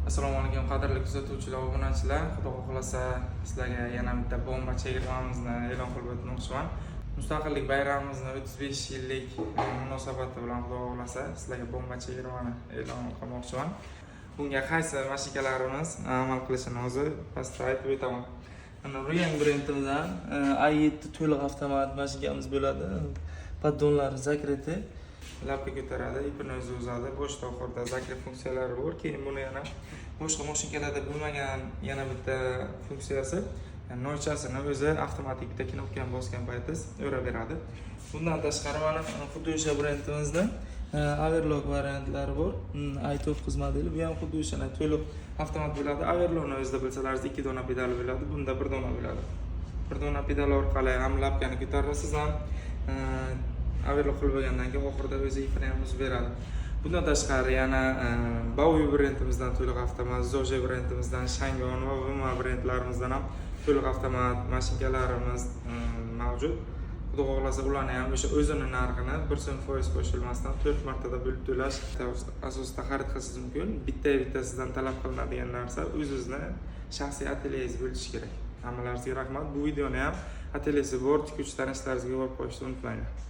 Assalomu alaykum, qadrli kuzatuvchilar, obunachilar. Xudo xohlasa, sizlarga yana bitta bomba chegirmamizni e'lon qilib o'tmoqchiman. Mustaqillik bayramimizni 35 yillik munosabati bilan, Xudo xohlasa, sizlarga bomba chegirmani e'lon qilmoqchiman. Bunga qaysi mashinkalarimiz amal qilishini hozir pastda aytib o'taman. Mana, Ruyang brendimizdan i7 to'liq avtomat mashinkamiz bo'ladi. Поддон lari закрытый. Лапка ko'taradi, ipini o'zi uzadi, boshida, oxirida закреп funksiyalari bor. Keyin buni yana boshqa mashinkalarda bo'lmagan yana bitta funksiyasi, noychasini o'zi avtomatik bitta knopkani bosgan paytingiz o'raveradi. Bundan tashqari, mana, xuddi o'sha brendimizda overlock variantlari bor. i9 modeli. Bu ham xuddi o'sha to'liq avtomat bo'ladi. Overlockni o'zida, bilsalaringiz, ikki dona pedal bo'ladi, bunda bir dona bo'ladi. Bir dona pedal orqali ham лапка ni ko'tarasiz, ham overlock qilib bo'lgandan keyin oxirida o'zi ipini ham uzib beradi. Bundan tashqari, yana Baoyu brendimizdan to'liq avtomat, Zoje brendimizdan, Shangon va Vma brendlarimizdan ham to'liq avtomat mashinkalarimiz mavjud. Xudo xohlasa, ularni ham o'sha o'zini narxini 1 so'm foiz qo'shilmasdan to'rt martada bo'lib to'lash asosida xarid qilishingiz mumkin. Bitta bitta sizdan talab qilinadigan narsa, o'zizni shaxsiy atelyengiz bo'lishi kerak. Hammalaringizga rahmat. Bu videoni ham atelyesi bor tikuvchi tanishlaringizga yuborib qo'yishni unutmanglar.